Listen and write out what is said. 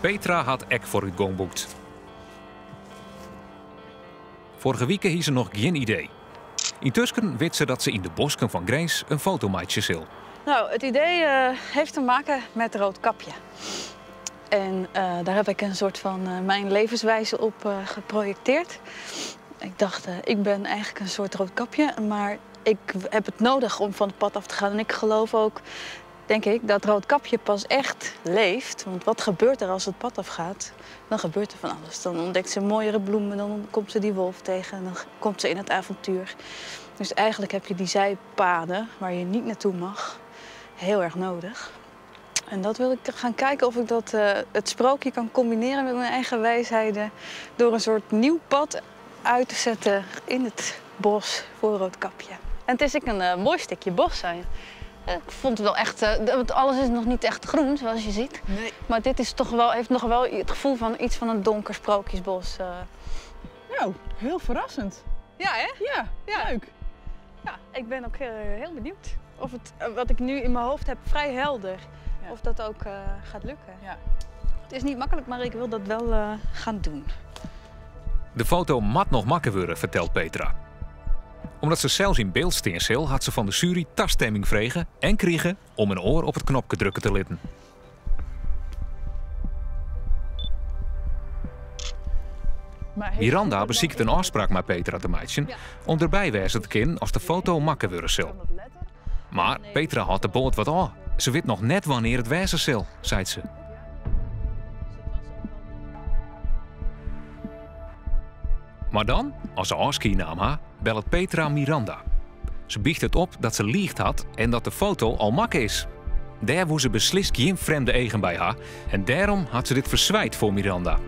Petra hat ek foarútgong boekt. Foarige wike hie se noch gjin idee. Yntusken wit se dat se yn de bosken fan Grins in foto meitsje sil. Nou, het idee heeft te maken met Roodkapje. En daar heb ik een soort van mijn levenswijze op geprojecteerd. Ik dacht, ik ben eigenlijk een soort roodkapje, maar ik heb het nodig om van het pad af te gaan. En ik geloof ook, denk ik, dat Roodkapje pas echt leeft. Want wat gebeurt er als het pad afgaat? Dan gebeurt er van alles. Dan ontdekt ze mooiere bloemen, dan komt ze die wolf tegen, dan komt ze in het avontuur. Dus eigenlijk heb je die zijpaden waar je niet naartoe mag, heel erg nodig. En dat wil ik gaan kijken of ik dat, het sprookje kan combineren met mijn eigen wijsheden. Door een soort nieuw pad uit te zetten in het bos voor Roodkapje. En het is ook een mooi stukje bos zijn. Ik vond het wel echt, want alles is nog niet echt groen, zoals je ziet. Nee. Maar dit is toch wel, heeft nog wel het gevoel van iets van een donker sprookjesbos. Nou, heel verrassend. Ja, hè? Ja, Ja. leuk. Ja, ik ben ook heel benieuwd of het, wat ik nu in mijn hoofd heb, vrij helder. Of dat ook gaat lukken. Het is niet makkelijk, maar ik wil dat wel gaan doen. De foto mat noch makke wurde, fertelt Petra. Omdat se sels yn byld stean sil, hat se fan de sjuery tastimming frege en krige om in oar op it knopke drukke te litten. Maar heeft Miranda ze dat besiket dan in ôfspraak mei Petra te meitsjen om derby wêze te kinnen as de foto makke wurde sil. Kan dat letter? Mar Petra hâldt de boat wat ôf. Se wit noch net wannear't it wêze sil, seit se. Mar dan, as se ôfskie naam ha, bellet Petra Miranda. Se bychtet op dat se liigd hat en dat de foto al makke is. Dêr woe se beslist gjin frjemde eagen by ha en dêrom hat se dit ferswijd foar Miranda.